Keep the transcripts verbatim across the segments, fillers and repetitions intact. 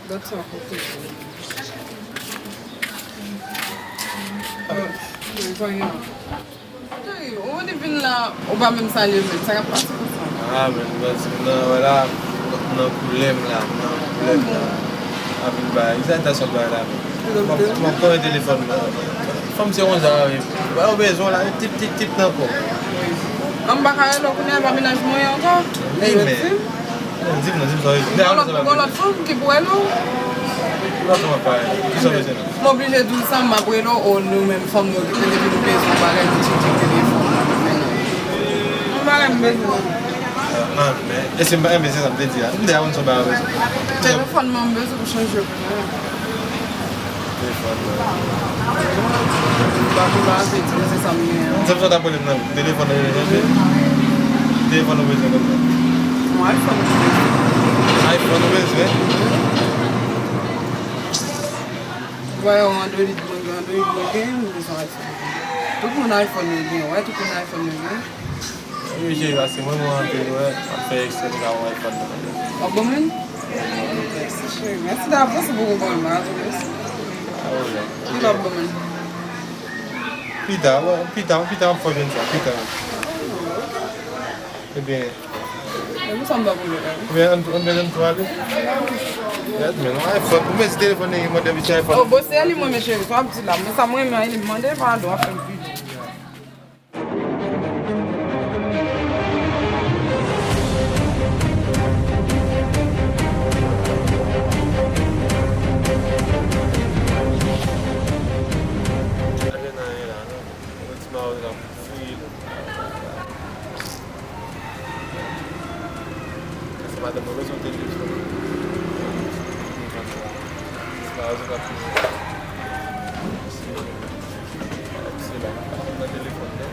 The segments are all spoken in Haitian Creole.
That's all. Okay. But, Chéri, ou vin la, ou pa menm salye m menm, sa k ap pase konsa? Ah, men, baz, m nan, wè la, m nan koulè m la, m nan koulè m la. A vin bay, ki sa ta sot bay la, men? M ap, m ap konnen telefòn nan. Fanm se yon jan, wi. Wè, ou bezwen la, tip, tip, tip nan kò. An m pa ka rele w kounye a, pa mennaj mwen ankò? Wi, men. Non, di m non, di m sa w vle di. Gon lòt, gon lòt fanm ki pou rele w? Lòt fanm ap pale. Ki sa w bezwen? M oblije di w sa, m ap rele w, o nou menm fanm yo ki depi nou bezwen yon bagay, nou tcheke telefòn nan, nou fè nan. Yon bagay m bezwen. Ah, men, e si m pa renmen, se sa m te di a. M te a konn son bagay bezwen. Telefòn mwen m bezwen pou chanje pou mwen. Telefòn mwen. M pa pou la, se di, se sa m gen an. Se pou sa w t ap rele m nan, telefòn nan rele chanje. Telefòn ou bezwen konsa. Yon iPhone ou bezwen. iPhone ou bezwen? Ou pa wè Android mwen gen, Android mwen gen, m bezwen iPhone. Tout moun iPhone yo gen, wè, tout moun iPhone yo gen. Wi, cheri, paske mwen, mwen antre, wè, ap fè eksprè pou ka wè iPhone nan. W ap ban mwen? Mèsi, cheri. Mèsi davans, ou poko ban mwen, mèsi. Ah, wè. Ki lè w ap ban mwen? Pita, wè, pita, pita, m ap fè w jwenn sa, pita. Ebyen, Ebyen, sa m pa pou yo la. Ebyen, ann, ann, ann tou ale. Gad, men, yon iPhone. Ou mezi telefòn li, mande misye iPhone. Oh, bon, se li mwen, mesye, sa w ap di la. Mwen, sa mwen renmen, li mande padon, ap fè m pini. Ti mawozo la pou fouye nou. Paske madanm mwen bezwen telefòn. Ti mawozo la pou fouye. Se la. Nan telefòn nan.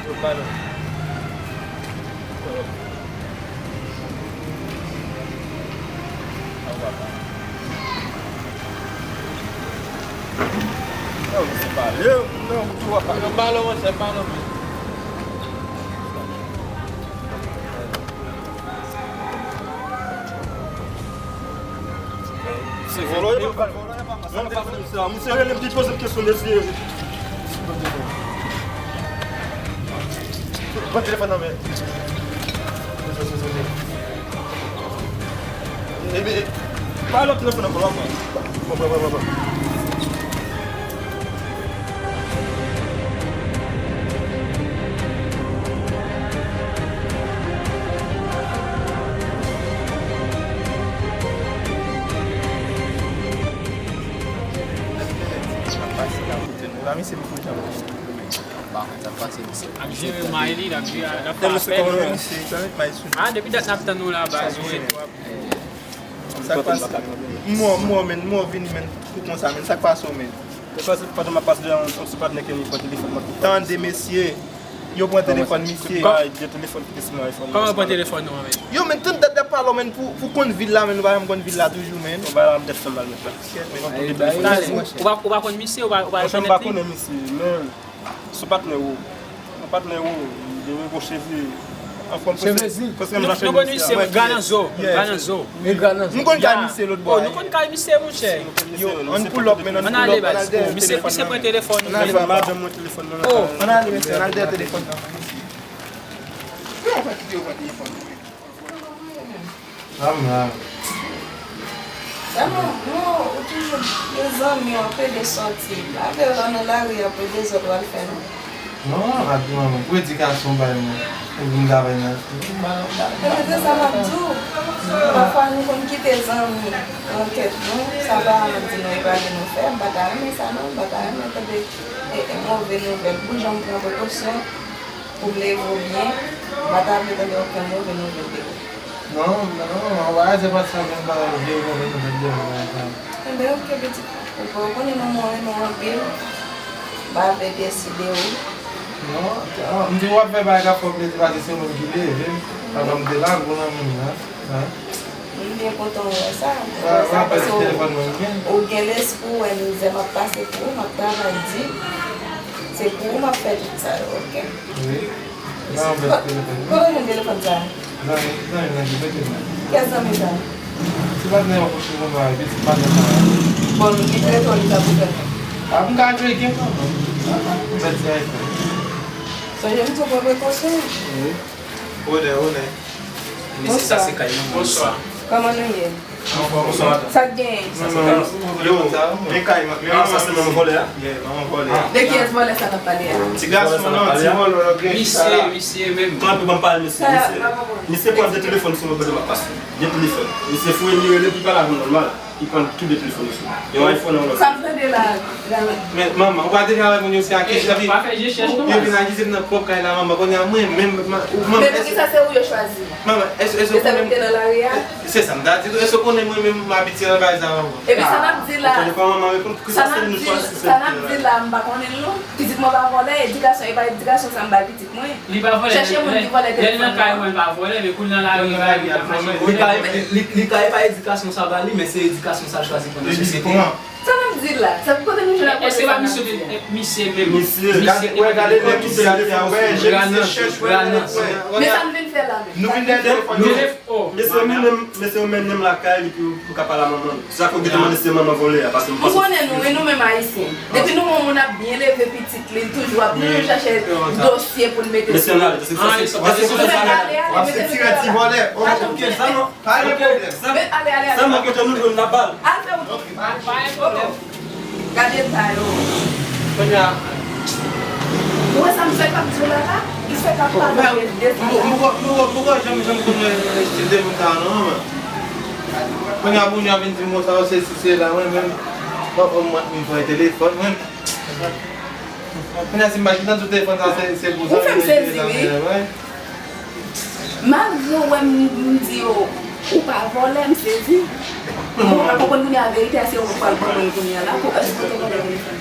Yo pa nan. Non, misye pale, non, ou tou w ap pale. Yo pa nan, monchè, pa nan. Se vòlò, yo pa vòlò. Misye rele m, li poze m kesyon, mesye. Pran telefòn nan men. Ebyen, pa lòt telefòn nan, pran, pran, pran, pran. Pase la kote nou la, misye poko janm vini. Pa konn sa k pase, misye. Ap jere may li, l ap jere, l ap fè apèl. Ah, depi dat n ap tann ou la, baz, wi. Sa k pase? M wè w, m wè w, men, m wè w vini, men, kou konsa, men, sa k pase w, men? Paske pandan m ap pase devan yon ti patnè ke li pran telefòn mwen. Tande, mesye. Yo pran telefòn misye. Kòman? Bay de telefòn ki te sou iPhone. Kòman yo pran telefòn nou an, men? Yo, men, tout dat y ap pale w, men, pou, pou konn vil la, men, nou pa janm konn vil la toujou, men. Ou pa la, m tèt fè m al met la. Kèt, men. Ou pa, ou pa konn misye, ou pa, ou pa rekonèt li? Monchè, m pa konnen misye, men se patnè ou. Yon patnè ou, li gen yon gwo cheve. Anfòm, cheve zi. Preske menm jan cheve zi. Nou konn misye, gra nan zo, gra nan zo. E gra nan zo. Nou konn kay misye lòt bò. Oh, nou konn kay misye, monchè. Yo, ann pull up, men, ann pull up, ann al dèyè telefòn nan. Misye, misye pran telefòn nou. Ann ale, madanm mwen telefòn nan. Oh. Ann ale, mesye, ann al dèyè telefòn nan. Yo pa kite yo pran telefòn nou. Ann ale. Sa non, non, ou toujou gen zanmi w ap ede sòti. Avè w nan lari ap ede zòt w al fè non. Non, ak manman, predikasyon bay mwen. Epi m travay nan. Ebyen, se sa m ap di w. Pafwa, nou konn kite zanmi nan tèt nou. Sa paran di nou, e pa vin nou fè. M pa ta renmen sa, non. M pa ta renmen tande, e, e, move nouvèl. Pou jan m pran prekosyon pou m leve w byen, m pa ta vle tande okenn move nouvèl de ou. Non, non, non, bagay se pa sa, men m pa vle move nouvèl de ou, bagay sa. Enben, oke, pitit. Ou konnen manman w renmen w anpil. M pa vle deside w. Non, non, m di w ap fè bagay k ap fè w plezi paske se ou menm ki leve m. Papa m te la pou nan moun nan. Hein? M byen kontan wè sa. Wè sa, paske ou, ou gen lespri w wè mizè m ap pase pou ou, m ap travay di. Se pou ou m ap fè tout sa yo, oke? Wi. Nan anvlòp telefòn. Kote w jwenn telefòn sa a? Zanmi, zanmi m nan ki prete m nan. Kiyès zanmi sa a? Ti patnè yo pote pou mwen, pitit patnè sa a. Bon, li prete w li sa pou fè mwen. A, m ka jwe gen kanmenm. M bèt ti iPhone. Sonje m tou pran prekosyon. Wi. Onè, onè. Mesye, sa se kay manman. Bonswa. Kòman nou ye? Sa k genyen? Yo, men kay, men manman. Sa se manman vòlè a? Yeah, manman vòlè a. De kiyès vòlè sa n ap pale a? Ti gason nan, ti vòlè, yo gen chita la. Misye, misye menm. Tanpri, ban m pale misye, misye. Misye pran de telefòn sou mwen pandan m ap pase. De telefòn. Misye fouye li rele, li pale avè m nòmal. Li pran tou de telefòn misye. Yon iPhone, yon lòt. Sa m tande la, la. Men manman, ou pa deja wè moun yo se akize, epi yo vin akize m nan pwòp kay la, manman, kounye a mwen menm, ou manman. Men poukisa se ou yo chwazi? Manman, èske, èske ou konnen? E sa m te nan lari a? Se sa m ta di tou. Èske ou konnen mwen menm m abitye nan bagay sa yo? Epi sa n ap di la, sa n ap di, sa n ap di la, m pa konnen l non. Pitit mwen pa vòlè, edikasyon, e pa edikasyon sa m bay pitit mwen. Li pa vòlè, chèche moun ki vòlè telefòn nan. Lè l nan kay mwen, l pa vòlè, men kou l nan lari, li pa vòlè. Li ka, li, li ka e pa edikasyon sa ba li, men se edikasyon sa l chwazi pran nan sosyete. Sa n ap di la? Sa kote nou jwenn apre sa n ap di la? Èske pa misye, misye menm? Misye, gade, wè, gade nèg ki te ale fè wè, je misye chèch, wè, wè. Men sa n vin fè la menm? Nou vin dèyè telefòn yo. Mesye yo mennen m, mesye yo mennen m lakay li pou, pou ka pale a manman l. Se sa fè w gentan mande si se manman vòlè a, paske m panse. M konnen nou, wi, nou menm Ayisyen. Depi nou wè yon moun ap byen leve pitit li, l toujou ap, nou toujou chèche dosye pou l mete sou li. Mesye yo ale, paske sa se, paske se ale, ale, mete l lakay la. Pa janm gen pwoblèm. Al fè wout ou. Gade ta yo. Kounye a. Ou wè sa misye k ap di w la la? Misye k ap pale de sa la. M poko, m poko, m poko janm, janm konn estil de moun sa a non, manman. Kounye a moun yo ap vin di m konsa, se si se la, mwen menm, m ap, m ap vin pran telefòn, mwen. Kounye a si m pa gentan di w telefòn sa, se, se pou zanmi m li ye la, wi. Malgre w wè m, m di yo, ou pa vòlè, m sezi. Mwen pa konprann kounye a verite a, se ou k pral ban mwen l kounye a la, pou èske ou te vòlè telefòn?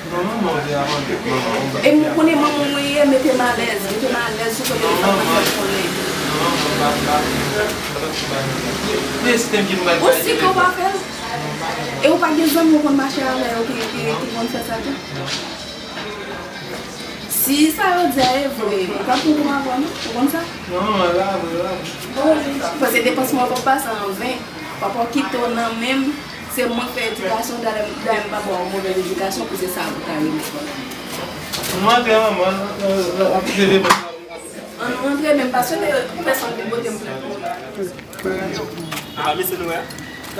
E m konnen manman mwen ye, mete m alèz, mete m alèz sou kote telefòn nan fè konnen. Ou si ke w pa fè l? E ou pa gen zanmi w konn mache avè yo ki, ki, ki konn fè sa tou? Si sa yo di a e vre, ou ka pran pou avè w non, ou konn sa? Non, la vre, la vre. Paske depansman w p ap pase an ven. Papa w kite w nan men m, se mwen k fè edikasyon, dayè, dayè m pa ba w movèz edikasyon pou se sa ou ta rele. Nou antre manman, ap kite devan. An nou antre, men m pa swete pèsonn vin pote m plent non. Ah, mesye nou wè?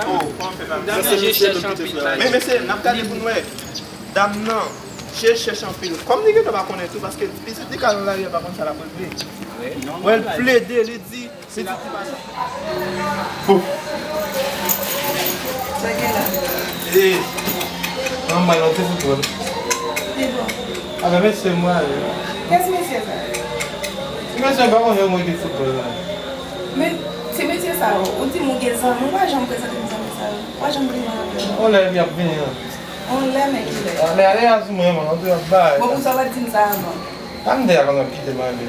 Oh, kòman fè la? Dam nan je chèch anpil la. Men mesye, n ap gade pou n wè. Dam nan, je chèch anpil. Kòm li gentan pa konnen tou, paske pitit li ka nan lari a pa konn sa l ap regle. Wè, l plede, li di, pitit li pa sa. Pouf. Sa gen la? E, manman, yon ti foutbòl. Li bon. Avè mesye mwen ale. Kès mesye sa? Ti mesye pa konn jwe mwen ki foutbòl la. Men, ti mesye sa yo, ou di m ou gen zanmi, ou pa janm prezante m zanmi sa yo. Ou pa janm di mwen anpil. On lè epi y ap vini an. On lè, men kilè? Ah, men ale a sou mwen, man, antre ap bay. Bon, poukisa w pa t di m sa avan? Pa m te a konn ap kite m ale.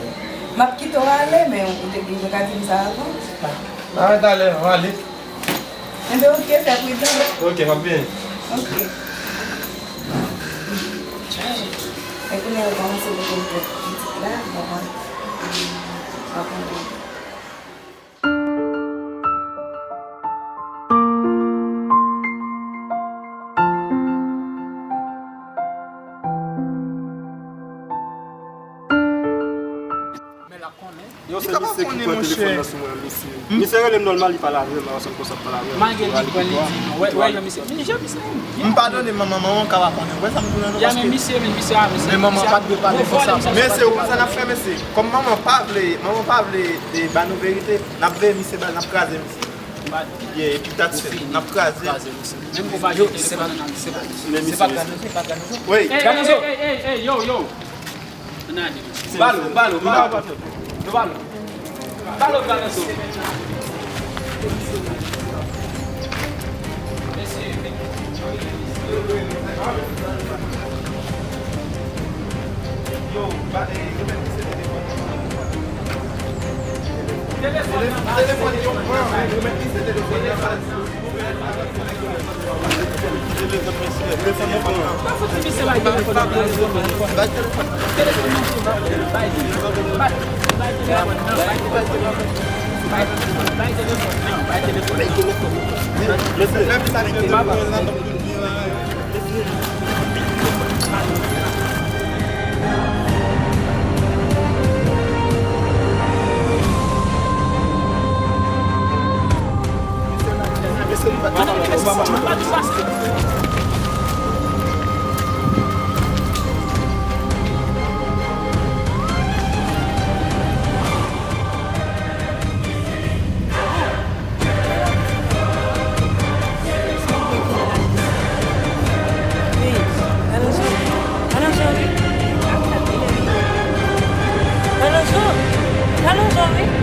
M ap kite w ale, men ou te gen dwa di m sa avan. Ah, ale talè, ale. Enben, oke, fè pridan. Oke, m ap vini. Oke. E kounye a, yo kòmanse pou konn pitit la, bon, bon. Yo, se misye ki pran telefòn nan sou mwen, mesye. Misye rele m nòmal, li pale avè m, ansanm konsa, pale avè m. Malgre li pran, li di non. Wè, wè, jan misye, men jan misye. M padone manman, manman ka pa konnen. Wè sa m di w la non, paske men manman pa t dwe pale konsa. Mesye, ou konn sa n ap fè, mesye? Kòm manman pa vle, manman pa vle, e, ba nou verite, n ap veye misye bal, n ap kraze misye. Yeah, epi that's it. N ap kraze. Yo, se pa, se pa, se pa Granmozo, se pa Granmozo. Ey, ey, ey, ey, ey, yo, yo. Ann ale, mesye. Balo, balo, balo. Nou balo. Balo, balo, so. Yo, ba, eh, yo mèt kise telefòn nan. Telefòn nan. Telefòn yo pran, yo mèt kise telefòn nan. Pa fout misye bay telefòn nan. Telefòn nan. Alonso, Alonso, wi.